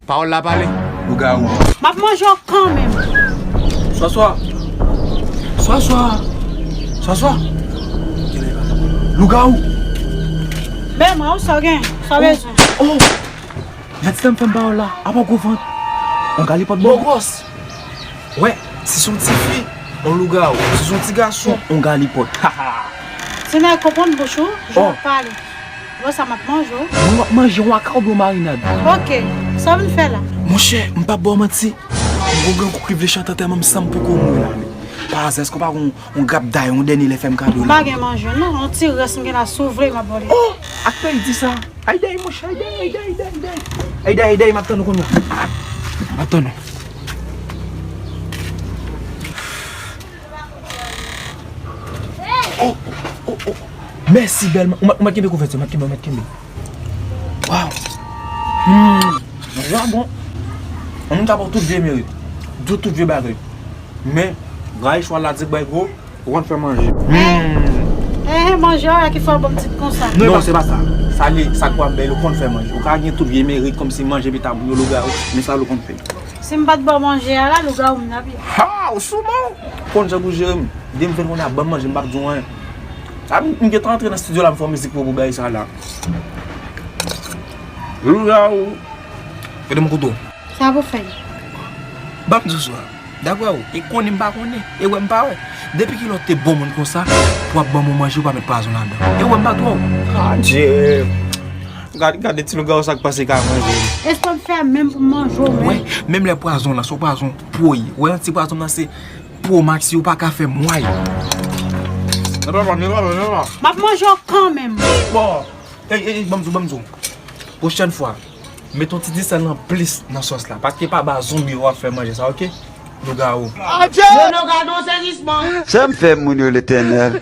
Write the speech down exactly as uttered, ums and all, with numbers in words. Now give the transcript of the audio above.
Pawòl la pale. Lougawou. M ap manje w kanmenm. Swaswa. Swaswa. Swaswa. Lougawou. Ben mwen, ou sa w gen? Sa w bezwen? Oh. Gad sa m fè m pawòl la. Apa gwo vant. On galipòt bon. Bòkòs. Wè, si se yon ti fi, on lougawou. Si se yon ti gason, on galipòt. Ti nèg konprann bouch ou, jan w ap pale. Bon, sa m ap manje w. Mwen, m ap manje yon aka oubyen yon marinad. Ok, sa w vin fè la? Monchè, m p ap ba w manti. M gon grangou ki vle chante anterman m san m poko mouri la, men. Pa aza, èske w pa gon, yon grap day, yon dènye lè fè m kado la? M pa gen manje, non. Yon ti rès m gen la, si w vle, m ap ba w li. Oh! Ak peyi di sa. Ay, day, monchè, ay, day, ay, day, ay, day, ay, day. Ay, day, ay, day, m ap tann ou kounye a. M ap tann ou. Oh, oh, oh. Mèsi, bèl. Ou mèt, ou mèt kenbe kouvèti, ou mèt kenbe, ou mèt kenbe. Waw. Hmm. Manje a bon. Yon moun ka ba w tout vye merit. Di w tout vye bagay. Men, rayi chwal la di bay gwo, ou konn fè manje. Hmm. Eh, eh, manje a ki fè w ban m tit konsa. Non, se pa sa. Sa li, sa k w ap bèl, ou konn fè manje. Ou ka gen tout vye merit kòmsi manje pita pou yo lougawou, men sa l ou konn fè. Si m pa t ba w manje a la, lougawou m t ap ye. Ha, ou sou mò. Konn jan pou jere m. De m fè l kounye a, ban m manje, m p ap di w anyen. Sa m, m gentan antre nan estidyo la, m fè yon mizik pou, pou bagay sa la. Lougawou. Gade m kote w. Sa pou fè. Ban m di w sa. Daprè ou, e konnen m pa konnen, e wè m pa wè. Depi kilè w te bon moun konsa, pou w ap ban m yon manje, ou pa met pwazon ladan. E wè m pa twò. Adje. Gade, gade ti lougawou sa k panse ka manje. Èske w ap fè menm pou manje w menm? Wè, menm lè pwazon lan, se yon pwazon pwoy. Wè, yon ti pwazon lan se pwo max, ou pa ka fè mway. Non, non, non, non, non, non. M ap manje w kanmenm. Bon, ey, ey, ey, ban m di w, ban m di w. Pwochèn fwa, met yon ti ti sèl nan plis nan sòs la. Paske pa ba zonbi yo w ap fè manje sa, oke? Lougawou. Adje! Yo, nou gade yon sezisman. Sa m fè moun yo, Letènèl?